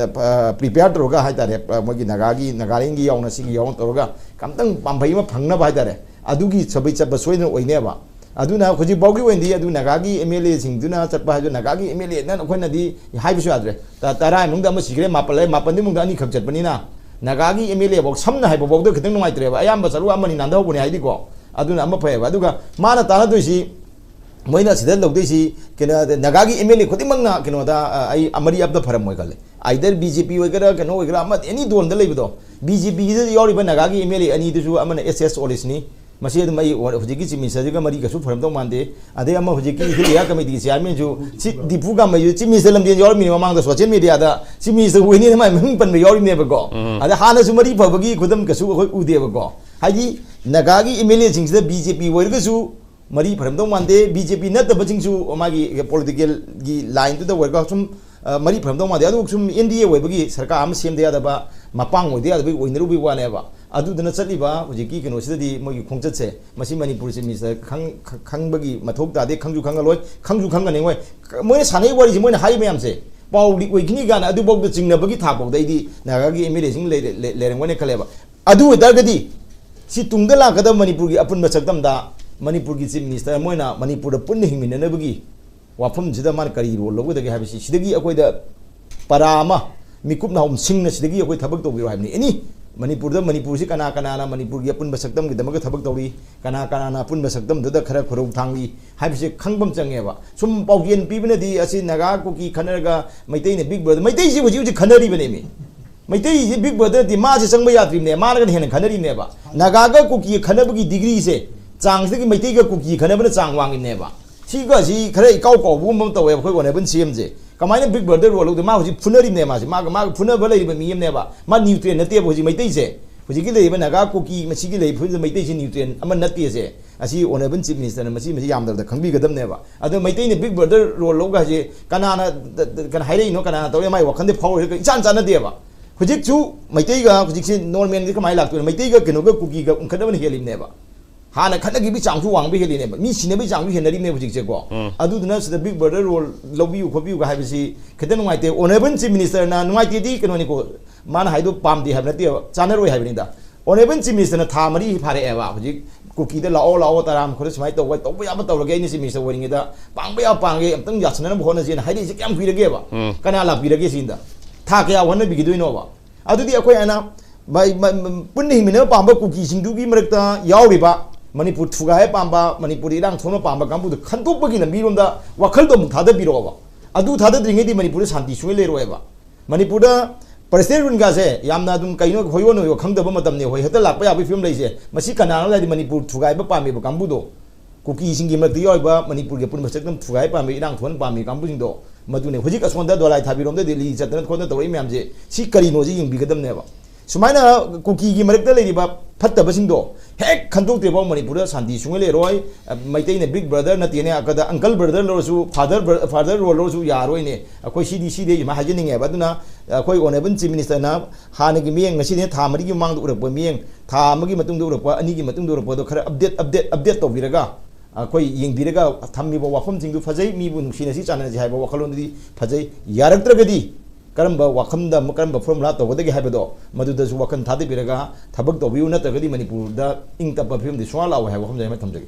ꯄ꯭ꯔꯤꯄꯦꯌꯔ ꯇꯧꯔꯒ ꯍꯥꯏꯇꯥꯔꯦ, ꯃꯣꯏꯒꯤ ꯅꯥꯒꯥꯒꯤ, ꯅꯥꯒꯥꯂꯦꯟꯒꯤ ꯌꯥꯎꯅ ꯁꯤꯒꯤ ꯌꯥꯎꯅ ꯇꯧꯔꯒ ꯀꯝꯇꯪ ꯄꯥꯝꯕꯩ ꯑꯃ ꯐꯪꯅꯕ ꯍꯥꯏꯇꯥꯔꯦ, ꯑꯗꯨꯒꯤ ꯁꯕꯩ ꯆꯠꯄ ꯁꯣꯏꯗꯅ ꯑꯣꯏꯅꯦꯕ꯫ ꯑꯗꯨꯅ ꯍꯧꯖꯤꯛ ꯐꯥꯎꯒꯤ ꯑꯣꯏꯅꯗꯤ ꯑꯗꯨ ꯅꯥꯒꯥꯒꯤ ꯑꯦꯝ ꯑꯦꯜ ꯑꯦꯁꯤꯡꯗꯨꯅ ꯆꯠꯄ ꯍꯥꯏꯗꯨ ꯅꯥꯒꯥꯒꯤ ꯑꯦꯝ ꯑꯦꯜ ꯑꯦꯅ ꯑꯩꯈꯣꯏꯅꯗꯤ ꯍꯥꯏꯕꯁꯨ ꯌꯥꯗ꯭ꯔꯦ꯫ ꯇ-, ꯇꯔꯥ ꯃꯅꯨꯡꯗ ꯑꯃ ꯁꯤꯈ꯭ꯔꯦ, ꯃꯥꯄꯜ ꯂꯩ, ꯃꯥꯄꯜꯗꯤ ꯃꯅꯨꯡꯗ ꯑꯅꯤꯈꯛ ꯆꯠꯄꯅꯤꯅ ꯅꯥꯒꯥꯒꯤ ꯑꯦꯝ ꯑꯦꯜ ꯑꯦ ꯐꯥꯎ ꯁꯝꯅ ꯍꯥꯏꯕ ꯐꯥꯎꯗ ꯈꯤꯇꯪ ꯅꯨꯡꯉꯥꯏꯇ꯭ꯔꯦꯕ꯫ ꯑꯌꯥꯝꯕ ꯆꯠꯂꯨ ꯑꯃꯅꯤ ꯅꯥꯟꯊꯍꯧꯕꯅꯦ ꯍꯥꯏꯗꯤꯀꯣ, ꯑꯗꯨꯅ ꯑꯃ ꯐꯩꯌꯦꯕ꯫ ꯑꯗꯨꯒ ꯃꯥꯅ ꯇꯥꯟꯅꯗꯣꯏꯁꯤ, ꯃꯣꯏꯅ ꯁꯤꯗ ꯂꯧꯗꯣꯏꯁꯤ ꯀꯩꯅꯣ, ꯅꯥꯒꯥꯒꯤ ꯑꯦꯝ ꯑꯦꯜ ꯑꯦ ꯈꯨꯗꯤꯡꯃꯛꯅ ꯀꯩꯅꯣꯗ, ꯑ, ꯑꯩ ꯑꯃꯔꯤ ꯑꯞꯇ ꯐꯔꯝꯃꯣꯏ ꯈꯜꯂꯦ꯫ ꯑꯥꯏꯗꯔ ꯕꯤ ꯖꯦ ꯄꯤ ꯑꯣꯏꯒꯦꯔꯥ ꯀꯩꯅꯣ ꯑꯣꯏꯒꯦꯔꯥ ꯑꯃ ꯑꯦꯅꯤ ꯗꯣꯟꯗ ꯂꯩꯕꯗꯣ, ꯕꯤ ꯖꯦ ꯄꯤꯒꯤꯗ ꯌꯥꯎꯔꯤꯕ ꯅꯥꯒꯥꯒꯤ ꯑꯦꯝ ꯑꯦꯜ ꯑꯦ ꯑꯅꯤꯗꯨꯁꯨ ꯑꯃꯅ ꯑꯦꯁ ꯑꯦꯁ ꯑꯣꯂꯤꯁꯅꯤ, ꯃꯁꯤ ꯑꯗꯨꯝ ꯑꯩ ꯍꯧꯖꯤꯛꯀꯤ ꯆꯤꯐ ꯃꯤꯅꯤꯁꯇꯔꯁꯤꯒ ꯃꯔꯤ ꯀꯩꯁꯨ ꯐꯔꯝꯗꯧ ꯃꯥꯟꯗꯦ꯫ ꯑꯗꯩ ꯑꯃ ꯍꯧꯖꯤꯛꯀꯤ ꯍꯤꯜ ꯑꯦꯔꯤꯌꯥ ꯀꯃꯤꯇꯤꯒꯤ ꯆꯤꯌꯥꯔꯃꯦꯟꯁꯨ ꯁꯤ ꯗꯤꯄꯨ ꯒꯥꯃꯩꯁꯨ ꯆꯤꯐ ꯃꯤꯅꯤꯁꯇꯔ ꯂꯝꯖꯦꯜ ꯌꯥꯎꯔꯝꯃꯤꯅꯤ ꯃꯃꯥꯡꯗ ꯁꯣꯁꯤꯌꯦꯜ ꯃꯦꯗꯤꯌꯥꯗ, ꯆꯤꯐ ꯃꯤꯅꯤꯁꯇꯔ ꯑꯣꯏꯅꯤꯅ ꯃꯥꯏ ꯃꯃꯤꯡ ꯄꯟꯕ ꯌꯥꯎꯔꯤꯕꯅꯦꯕꯀꯣ꯫ ꯑꯗ ꯍꯥꯟꯅꯁꯨ ꯃꯔꯤ ꯐꯕꯒꯤ ꯈꯨꯗꯝ ꯀꯩꯁꯨ ꯑꯩꯈꯣꯏ ꯎꯗꯦꯕꯀꯣ꯫ ꯍꯥꯏꯗꯤ ꯅꯥꯒꯥꯒꯤ ꯑꯦꯝ ꯑꯦꯜ ꯑꯦꯁꯤꯡꯁꯤꯗ ꯕꯤ ꯖꯦ ꯄꯤ ꯑꯣꯏꯔꯒꯁꯨ ꯃꯔꯤ ꯐꯔꯝꯗꯧ ꯃꯥꯟꯗꯦ꯫ ꯕꯤ ꯖꯦ ꯄꯤ ꯅꯠꯇꯕꯁꯤꯡꯁꯨ ꯃꯥꯒꯤ ꯄꯣꯂꯤꯇꯤꯀꯦꯜꯒꯤ ꯂꯥꯏꯟꯗꯨꯗ ꯑꯣꯏꯔꯒ ꯁꯨꯝ, ꯑ, ꯃꯔꯤ ꯐꯔꯝꯗꯧ ꯃꯥꯟꯗꯦ꯫ ꯑꯗꯨ ꯁꯨꯝ ꯑꯦꯟ ꯗꯤ ꯑꯦ ꯑꯣꯏꯕꯒꯤ ꯁꯔꯀꯥꯔ ꯑꯃ ꯁꯦꯝꯗ ꯌꯥꯗꯕ, ꯃꯄꯥꯡ ꯑꯣꯏꯗ ꯌꯥꯗꯕꯒꯤ ꯑꯣꯏꯅꯔꯨꯕꯒꯤ ꯋꯥꯅꯦꯕ꯫ ꯑꯗꯨꯗꯨꯅ ꯆꯠꯂꯤꯕ ꯍꯧꯖꯤꯛꯀꯤ ꯀꯩꯅꯣꯁꯤꯗꯗꯤ ꯃꯣꯏꯒꯤ ꯈꯣꯡꯆꯠꯁꯦ, ꯃꯁꯤ ꯃꯅꯤꯄꯨꯔ ꯆꯤꯐ ꯃꯤꯅꯤꯁꯇꯔ ꯈꯪ-, ꯈ-, ꯈꯪꯕꯒꯤ ꯃꯊꯧ ꯇꯥꯗꯦ, ꯈꯪꯁꯨ ꯈꯪꯉꯂꯣꯏ, ꯈꯪꯁꯨ ꯈꯪꯍꯟꯅꯤꯡꯉꯣꯏ꯫ ꯃꯣꯏꯅ ꯁꯥꯟꯅꯩ ꯋꯥꯔꯤꯁꯦ, ꯃꯣꯏꯅ ꯍꯥꯏꯔꯤ ꯃꯌꯥꯝꯁꯦ, ꯄꯥꯎ ꯂꯤꯛ ꯑꯣꯏꯈꯤꯅꯤ ꯀꯥꯏꯅ ꯑꯗꯨꯐꯥꯎꯗ ꯆꯤꯡꯅꯕꯒꯤ ꯊꯥꯛꯐꯥꯎꯗ ꯑꯩꯗꯤ ꯅꯥꯒꯥꯒꯤ ꯑꯦꯝ ꯑꯦꯜ ꯑꯦꯁꯤꯡ ꯂꯩꯔꯦ-, ꯂꯩ-, ꯂꯩꯔꯝꯒꯅꯤ ꯈꯜꯂꯦꯕ꯫ ꯑꯗꯨ ꯑꯣꯏꯇꯥꯔꯒꯗꯤ ꯁꯤ ꯇꯨꯡꯗ ꯂꯥꯛꯀꯗꯕ ꯃꯅꯤꯄꯨꯔꯒꯤ ꯑꯄꯨꯟꯕ ꯁꯛꯇꯝꯗ ꯃꯅꯤꯄꯨꯔꯒꯤ ꯆꯤꯐ ꯃꯤꯅꯤꯁꯇꯔ ꯑꯃ ꯑꯣꯏꯅ ꯃꯅꯤꯄꯨꯔꯗ ꯄꯨꯟꯅ ꯍꯤꯡꯃꯤꯟꯅꯅꯕꯒꯤ ꯋꯥꯐꯝꯁꯤꯗ ꯃꯥꯅ ꯀꯔꯤ ꯔꯣꯜ ꯂꯧꯒꯗꯒꯦ ꯍꯥꯏꯕꯁꯤ ꯁꯤꯗꯒꯤ ꯑꯩꯈꯣꯏꯗ ꯄꯔꯥ ꯑꯃ, ꯃꯤꯀꯨꯞ ꯅꯥꯍꯨꯝ ꯁꯤꯡꯅ ꯁꯤꯗꯒꯤ ꯑꯩꯈꯣꯏ ꯊꯕꯛ ꯇꯧꯕꯤꯔꯣ ꯍꯥꯏꯕꯅꯤ꯫ ꯑꯦꯅꯤ ꯃꯅꯤꯄꯨꯔꯗ, ꯃꯅꯤꯄꯨꯔꯁꯤ ꯀꯅꯥ ꯀꯅꯥꯅ ꯃꯅꯤꯄꯨꯔꯒꯤ ꯑꯄꯨꯟꯕ ꯁꯛꯇꯝꯒꯤꯗꯃꯛꯇ ꯊꯕꯛ ꯇꯧꯔꯤ, ꯀꯅꯥ ꯀꯅꯥꯅ ꯑꯄꯨꯟꯕ ꯁꯛꯇꯝꯗꯨꯗ ꯈꯔ ꯈꯨꯔꯧ ꯊꯥꯡꯂꯤ ꯍꯥꯏꯕꯁꯤ ꯈꯪꯕ ꯑꯃ ꯆꯪꯉꯦꯕ꯫ ꯁꯨꯝ ꯄꯥꯎꯖꯦꯜ ꯄꯤꯕꯅꯗꯤ ꯑꯁꯤ ꯅꯥꯒꯥ ꯀꯨꯀꯤ ꯈꯟꯅꯔꯒ ꯃꯩꯇꯩꯅ ꯕꯤꯛ ꯕ꯭ꯔꯗꯔ, ꯃꯩꯇꯩꯁꯤ ꯍꯧꯖꯤꯛ ꯍꯧꯖꯤꯛ ꯈꯟꯅꯔꯤꯕꯅꯦꯃꯤ꯫ ꯃꯩꯇꯩꯁꯤ ꯕꯤꯛ ꯕ꯭ꯔꯗꯔ ꯅꯠꯇꯦ, ꯃꯥꯁꯦ ꯆꯪꯕ ꯌꯥꯗ꯭ꯔꯤꯕꯅꯦ, ꯃꯥꯅꯒ ꯍꯦꯟꯅ ꯈꯟꯅꯔꯤꯕꯅꯦꯕ꯫ ꯅꯥꯒꯥꯒ ꯀꯨꯀꯤꯒ ꯈꯟꯅꯕꯒꯤ ꯗꯤꯒ꯭ꯔꯤꯁꯦ, ꯆꯥꯡꯁꯤꯗꯒꯤ ꯃꯩꯇꯩꯒ ꯀꯨꯀꯤ ꯈꯟꯅꯕꯅ ꯆꯥꯡ ꯋꯥꯡꯉꯤꯕꯅꯦꯕ꯫ ꯁꯤꯒꯁꯤ ꯈꯔ ꯏꯀꯥꯎ ꯀꯥꯎꯕꯒꯨꯝꯕ ꯑꯃ ꯇꯧꯋꯦꯕ ꯑꯩꯈꯣꯏ ꯑꯣꯅꯦꯕꯜ ꯁꯤ ꯑꯦꯝꯁꯦ꯫ ꯀꯃꯥꯏꯅ ꯕꯤꯛ ꯕ꯭ꯔꯗꯔ ꯔꯣꯜ ꯂꯧꯗꯣꯏ? ꯃꯥ ꯍꯧꯖꯤꯛ ꯐꯨꯅꯔꯤꯕꯅꯦ, ꯃꯥꯁꯦ, ꯃꯥꯒ, ꯃꯥꯒ ꯐꯨꯅꯕ ꯂꯩꯔꯤꯕ ꯃꯤ ꯑꯃꯅꯦꯕ꯫ ꯃꯥ ꯅ꯭ꯌꯨꯇ꯭ꯔꯦꯟ ꯅꯠꯇꯦꯕ ꯍꯧꯖꯤꯛ ꯃꯩꯇꯩꯁꯦ꯫ ꯍꯧꯖꯤꯛꯀꯤ ꯂꯩꯔꯤꯕ ꯅꯥꯒꯥ, ꯀꯨꯀꯤ, ꯃꯁꯤꯒꯤ ꯂꯩꯔꯤꯕ ꯐꯨꯔꯨꯞꯁꯤꯗ ꯃꯩꯇꯩꯁꯤ ꯅ꯭ꯌꯨꯇ꯭ꯔꯦꯟ ꯑꯃ ꯅꯠꯇꯦꯁꯦ꯫ ꯑꯁꯤ ꯑꯣꯅꯔꯦꯕꯜ ꯆꯤꯐ ꯃꯤꯅꯤꯁꯇꯔꯅ ꯃꯁꯤ, ꯃꯁꯤ ꯌꯥꯝꯗꯕꯗ ꯈꯪꯕꯤꯒꯗꯕꯅꯦꯕ꯫ ꯑꯗꯣ ꯃꯩꯇꯩꯅ ꯕꯤꯛ ꯕ꯭ꯔꯗꯔ ꯔꯣꯜ ꯂꯧꯒ ꯍꯥꯏꯁꯦ ꯀꯅꯥꯅ, ꯗ-, ꯗ-, ꯀꯅꯥ ꯍꯥꯏꯔꯛꯏꯅꯣ, ꯀꯅꯥꯅ ꯇꯧꯔꯤ, ꯃꯥꯏ ꯋꯥꯈꯜꯗ ꯐꯥꯎꯔꯤꯔ ꯏꯆꯥꯟ ꯆꯥꯟꯅꯗꯦꯕ꯫ ꯍꯧꯖꯤꯛꯁꯨ ꯃꯩꯇꯩꯒ ꯍꯧꯖꯤꯛꯁꯤ ꯅꯣꯔꯃꯦꯜꯗꯤ ꯀꯃꯥꯏꯅ ꯂꯥꯛꯇꯣꯏꯅꯣ? ꯃꯩꯇꯩꯒ ꯀꯩꯅꯣꯒ ꯀꯨꯀꯤꯒ ꯎꯪꯈꯠꯅꯕꯅ ꯍꯦꯜꯂꯤꯕꯅꯦꯕ꯫ ꯍꯥꯟꯅ ꯈꯠꯅꯈꯤꯕꯒꯤ ꯆꯥꯡꯁꯨ ꯋꯥꯡꯕ ꯍꯦꯜꯂꯤꯅꯦꯕ, ꯃꯤ ꯁꯤꯅꯕꯒꯤ ꯆꯥꯡꯁꯨ ꯍꯦꯟꯅꯔꯤꯕꯅꯦꯕ ꯍꯧꯖꯤꯛꯁꯦꯀꯣ꯫ ꯎꯝ꯫ ꯑꯗꯨꯗꯨꯅ ꯁꯤꯗ ꯕꯤꯛ ꯕ꯭ꯔꯗꯔ ꯔꯣꯜ ꯂꯧꯕꯤꯌꯨ ꯈꯣꯠꯄꯤꯌꯨꯒ ꯍꯥꯏꯕꯁꯤ ꯈꯤꯇꯪ ꯅꯨꯡꯉꯥꯏꯇꯦ꯫ ꯑꯣꯅꯔꯦꯕꯜ ꯆꯤꯐ ꯃꯤꯅꯤꯁꯇꯔꯅ ꯅꯨꯡꯉꯥꯏꯇꯦꯗꯤ ꯀꯩꯅꯣꯅꯤꯀꯣ, ꯃꯥꯅ ꯍꯥꯏꯗꯣ ꯄꯥꯝꯗꯦ ꯍꯥꯏꯕ ꯅꯠꯇꯦꯕ, ꯆꯥꯟꯅꯔꯣꯏ ꯍꯥꯏꯕꯅꯤꯗ꯫ ꯑꯣꯅꯔꯦꯕꯜ ꯆꯤꯐ ꯃꯤꯅꯤꯁꯇꯔꯅ ꯊꯥ ꯃꯔꯤ ꯐꯥꯔꯛꯑꯦꯕ ꯍꯧꯖꯤꯛ ꯀꯨꯀꯤꯗ ꯂꯥꯛꯑꯣ, ꯂꯥꯛꯑꯣ, ꯇꯔꯥꯝ ꯈꯣꯠꯂ ꯁꯨꯃꯥꯏꯅ ꯇꯧꯕ, ꯇꯧꯕ ꯌꯥꯕ ꯇꯧꯔꯒꯦ, ꯑꯩꯅ ꯆꯤꯐ ꯃꯤꯅꯤꯁꯇꯔ ꯑꯣꯏꯔꯤꯉꯩꯗ ꯄꯥꯡꯕ ꯌꯥꯕ ꯄꯥꯡꯒꯦ, ꯑꯝꯇꯪ ꯌꯥꯁꯟꯅꯅꯕ ꯍꯣꯠꯅꯁꯦꯅ ꯍꯥꯏꯔꯛꯏꯁꯦ ꯀꯌꯥꯝ ꯀꯨꯏꯔꯒꯦꯕ? ꯎꯝ꯫ ꯀꯅꯥ ꯂꯥꯛꯄꯤꯔꯒꯦ ꯁꯤꯗ? ꯊꯥ ꯀꯌꯥ ꯍꯣꯠꯅꯕꯤꯒꯗꯣꯏꯅꯣꯕ? ꯑꯗꯨꯗꯤ ꯑꯩꯈꯣꯏ ꯑꯅ ꯃ-, ꯃ-, ꯃ-, ꯄꯨꯟꯅ ꯍꯤꯡꯃꯤꯟꯅꯕ ꯄꯥꯝꯕ ꯀꯨꯀꯤꯁꯤꯡꯗꯨꯒꯤ ꯃꯔꯛꯇ ꯌꯥꯎꯔꯤꯕ, ꯃꯅꯤꯄꯨꯔ ꯊꯨꯒꯥꯏꯕ ꯄꯥꯝꯕ, ꯃꯅꯤꯄꯨꯔꯗ ꯏꯔꯥꯡ ꯊꯣꯛꯅꯕ ꯄꯥꯝꯕ ꯀꯥꯡꯕꯨꯗꯨ ꯈꯟꯗꯣꯛꯄꯒꯤ ꯂꯝꯕꯤꯔꯣꯝꯗ ꯋꯥꯈꯜꯗꯣ ꯑꯃꯨꯛ ꯊꯥꯗꯕꯤꯔꯛꯑꯣꯕ꯫ ꯑꯗꯨ ꯊꯥꯗꯗ꯭ꯔꯤꯉꯩꯗꯤ ꯃꯅꯤꯄꯨꯔꯗ ꯁꯥꯟꯇꯤ ꯁꯨꯡꯂꯩ ꯂꯩꯔꯣꯏꯕ꯫ ꯃꯅꯤꯄꯨꯔꯗ ꯄ꯭ꯔꯁꯤꯗꯦꯟ ꯔꯨꯟꯒꯥꯁꯦ ꯌꯥꯝꯅ ꯑꯗꯨꯝ ꯀꯩꯅꯣ ꯍꯣꯏꯑꯣꯟ ꯑꯣꯏꯕ ꯈꯪꯗꯕ ꯃꯇꯝꯅꯦ꯫ ꯍꯣꯏ, ꯍꯦꯛꯇ ꯂꯥꯛꯄ ꯌꯥꯕꯒꯤ ꯐꯤꯕꯝ ꯂꯩꯁꯦ꯫ ꯃꯁꯤ ꯀꯅꯥꯅꯣ ꯍꯥꯏꯗꯤ ꯃꯅꯤꯄꯨꯔ ꯊꯨꯒꯥꯏꯕ ꯄꯥꯝꯃꯤꯕ ꯀꯥꯡꯕꯨꯗꯣ, ꯀꯨꯀꯤꯁꯤꯡꯒꯤ ꯃꯔꯛꯇ ꯌꯥꯎꯔꯤꯕ ꯃꯅꯤꯄꯨꯔꯒꯤ ꯑꯄꯨꯟꯕ ꯁꯛꯇꯝ ꯊꯨꯒꯥꯏ ꯄꯥꯝꯃꯤ, ꯏꯔꯥꯡ ꯊꯣꯛꯍꯟ ꯄꯥꯝꯃꯤ ꯀꯥꯡꯕꯨꯁꯤꯡꯗꯣ, ꯃꯗꯨꯅꯦ꯫ ꯍꯧꯖꯤꯛ ꯑꯁꯣꯝꯗ ꯗꯣꯂꯥꯏ ꯊꯥꯕꯤꯔꯣꯝꯗ ꯗꯤꯜꯂꯤ ꯆꯠꯇꯅ ꯈꯣꯠꯇꯅ ꯇꯧꯔꯛꯏ ꯃꯌꯥꯝꯁꯦ, ꯁꯤ ꯀꯔꯤꯅꯣꯁꯤ ꯌꯦꯡꯕꯤꯒꯗꯕꯅꯦꯕ꯫ ꯁꯨꯃꯥꯏꯅ ꯀꯨꯀꯤꯒꯤ ꯃꯔꯛꯇ ꯂꯩꯔꯤꯕ ꯐꯠꯇꯕꯁꯤꯡꯗꯣ ꯍꯦꯛ ꯈꯟꯗꯣꯛꯇ꯭ꯔꯤꯐꯥꯎ ꯃꯅꯤꯄꯨꯔꯗ ꯁꯥꯟꯇꯤ ꯁꯨꯡꯂꯩ ꯂꯩꯔꯣꯏ꯫ ꯃꯩꯇꯩꯅ ꯕꯤꯛ ꯕ꯭ꯔꯗꯔ ꯅꯠꯇꯦꯅꯦ, ꯑꯀꯗ ꯑꯪꯀꯜ ꯕ꯭ꯔꯗꯔ ꯂꯧꯔꯁꯨ, ꯐꯥꯗꯔ ꯕ꯭ꯔ-, ꯐꯥꯗꯔ ꯔꯣꯜ ꯂꯧꯔꯁꯨ ꯌꯥꯔꯣꯏꯅꯦ꯫ ꯑꯩꯈꯣꯏ ꯁꯤꯗꯤ, ꯁꯤꯗꯤ ꯑꯗꯨꯃꯥꯏꯅ ꯍꯥꯏꯖꯅꯤꯡꯉꯦꯕ꯫ ꯑꯗꯨꯅ ꯑꯩꯈꯣꯏ ꯑꯣꯅꯔꯦꯕꯜ ꯆꯤꯐ ꯃꯤꯅꯤꯁꯇꯔꯅ ꯍꯥꯟꯅꯒꯤ ꯃꯤꯠꯌꯦꯡ, ꯉꯁꯤꯗꯤ ꯊꯥ ꯃꯔꯤꯒꯤ ꯃꯃꯥꯡꯗ ꯎꯔꯛꯄ ꯃꯤꯠꯌꯦꯡ, ꯊꯥ ꯑꯃꯒꯤ ꯃꯇꯨꯡꯗ ꯎꯔꯛꯄ, ꯑꯅꯤꯒꯤ ꯃꯇꯨꯡꯗ ꯎꯔꯛꯄꯗꯣ ꯈꯔ ꯑꯞꯗꯦꯠ, ꯑꯞꯗꯦꯠ, ꯑꯞꯗꯦꯠ ꯇꯧꯕꯤꯔꯒ, ꯑꯩꯈꯣꯏ ꯌꯦꯡꯕꯤꯔꯒ ꯊꯝꯃꯤꯕ ꯋꯥꯐꯝꯁꯤꯡꯗꯨ ꯐꯖꯩ, ꯃꯤꯕꯨ ꯅꯨꯡꯁꯤꯅꯁꯤ ꯆꯥꯟꯅꯁꯤ ꯍꯥꯏꯕ ꯋꯥꯈꯜꯂꯣꯟꯗꯨꯗꯤ ꯐꯖꯩ꯫ ꯌꯥꯔꯛꯇ꯭ꯔꯒꯗꯤ ꯀꯔꯝꯕ ꯋꯥꯐꯝꯗ, ꯀꯔꯝꯕ ꯐꯣꯔꯃꯨꯂꯥ ꯇꯧꯒꯗꯒꯦ ꯍꯥꯏꯕꯗꯣ ꯃꯗꯨꯗꯁꯨ ꯋꯥꯈꯜ ꯊꯥꯗꯕꯤꯔꯒ ꯊꯕꯛ ꯇꯧꯕꯤꯌꯨ, ꯅꯠꯇ꯭ꯔꯒꯗꯤ ꯃꯅꯤꯄꯨꯔꯗ ꯏꯪ ꯇꯞꯄ ꯐꯤꯕꯝꯗꯤ ꯁꯨꯡꯂꯥꯛ ꯂꯥꯛꯑꯣꯏ ꯍꯥꯏꯕ ꯋꯥꯐꯝꯁꯦ ꯑꯃ ꯊꯝꯖꯒꯦ꯫